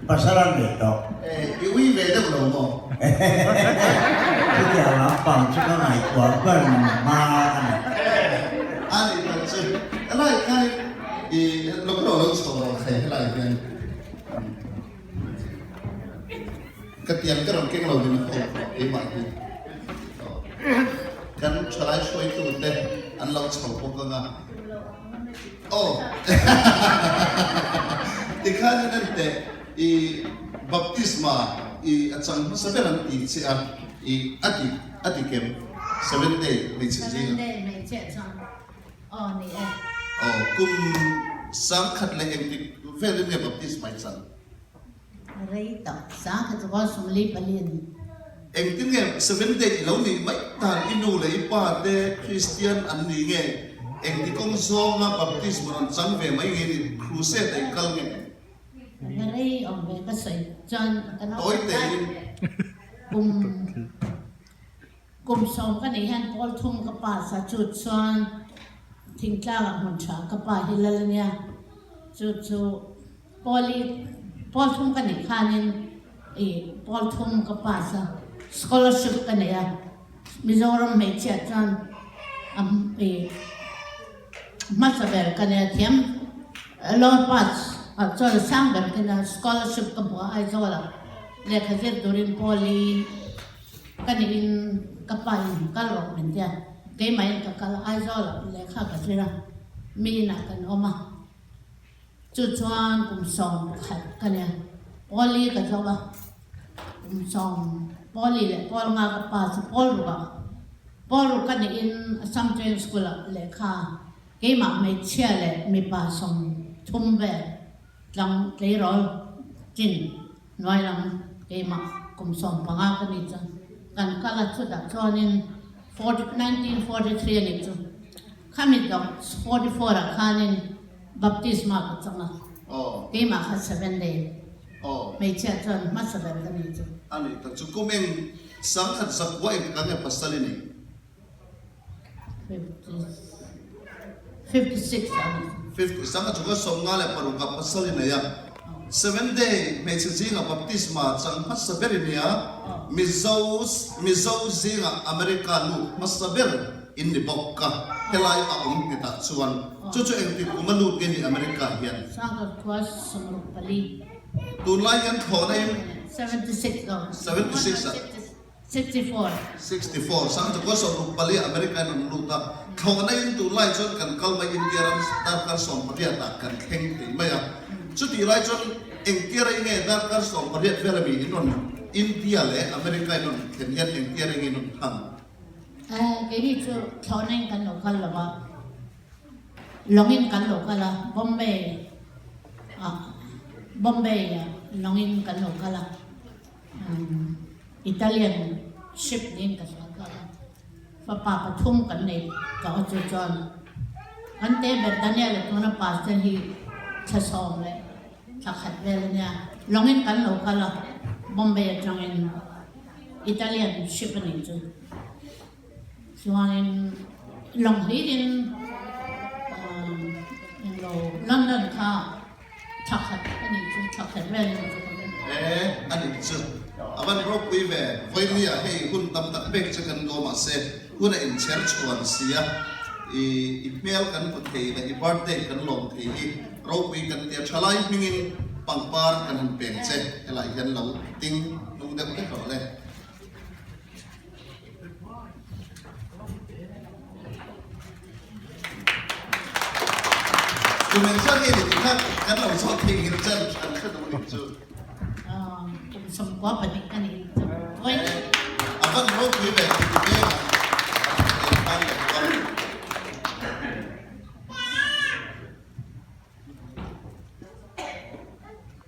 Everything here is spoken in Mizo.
Pasal a nei tawh. I ui ve deuh lo maw? Chutiang lampang chu ka ngaihtuah ber hma a ni. A nih tak chu. Helai khanin i lo lo lo chho rawh thei helai hian. Ka tiang ka rawn keng lo min haw tawh keimah hi. Kan thalai hruaitute an lo chho bawk ang a. Aw tikhan in en teh i baptisma i a chang hmasa ber an ti che a i a ti a ti kem seven day hmeichhe zing Seven day hmeichhe chuan aw ni e. Aw kum sangkhat leh engtik velin nge baptisma i chang? Rei tak sangkhat chu kaw 44 a ni. Engtin nge Seventh Day i lo nih mai tan i nu leh i pa te Kristian an ni nge? Engti kawng zawnga baptism rawn chang ve mai nge ni crusade a i kal nge? Ka rei awm ve ka sawi chuan ka Tawi tein. Kum kum sawm ka nih hian pawl thum ka pass a chu chuan thingtlang ah hmun tha ka pa hi lal ania chu chu Pawli pawl thum ka neih khanin ih pawl thum ka pass a, scholarship ka nei a, Mizoram hmeichhia chuan a ih hmasa ber ka nei a, thiam lower pass ah chuan a sang ber ka nei a, scholarship ka hmu a Aizawl ah lehkha zir turin pawli ka nih in ka pa in kal rawh min ti a, keimah in ka kal a, Aizawl ah lehkha ka zir a, mi inah kan awm a. Chu chuan kum 11 ka nia, Pawli ka zo a, kum sawm Pawli leh Pawl nga ka pa chu Pawl ruk ah, Pawl ruk ka niin Assam Training School ah lehkha keimah hmeichhia leh mipa 30 vel tlang tleirawl chin hnuai lam keimah kum 15 ka ni chuan kan kal a, chutah chuanin 1943 a nih chu khami dawk 44 ah khanin Baptisma ka chang a, keimah kha seven day hmeichhia chuan hmasa ber ka ni chu. A nih tak chu kum eng 1000 zakua eng ka nge pasal i nei? 56 a ni. Fifty, 1000 chunga 56 a pasal i nei a. Seven day hmeichhe zinga baptisma chang hmasa ber i nia, Mizo Mizo zinga America lut hmasa ber in ni bawk ka helai a awm nghetah chuan chu chu engtik kum a lut nge ni America hian? 1974. Tunlai hian thlawhna in 76 aw. 76 a. 64. 64, 1964 ah America in an lut a, thlawhna in tunlai chuan kan kal mai India ram darkar 18 ah kan thleng thei mai a, chutih lai chuan engtia rei nge darkar 18 vel ami in rawn India leh America in rawn thlen hian engtia rei nge in rawn thang? Keini chu thlawhna in kan lo kal lo va, lawng in kan lo kal a, Bombay ah Bombay ah lawng in kan lo kal a. Italian ship niin ka hria kha a, fapa pathum kan nei tawh a chu chuan kan te ber Daniel a tuna pastor hi thla sawm leh thla khat vel a nia, lawngin kan lo kal a, Bombay atangin Italian ship a nih chu chuanin lawng hlirin englo London kha. Thla khat a nih chu, thla khat vel a nih chu ka ring. E, a nih chu. A van ropui ve, Vawinia hei hun tam tak pek che kan duh mahse hun a inchher chhuan si a, i i hmel kan hmu thei leh i birthday kan lawm thei hi ropui kan tia thalai hmingin pangpar kan han peng che helai hian lo ding hnung deuh vek rawh le. Kum engzat nge ni tih kha kan lo zawt thei ngil chan an hre duh nih chu. Kum 92 ka ni.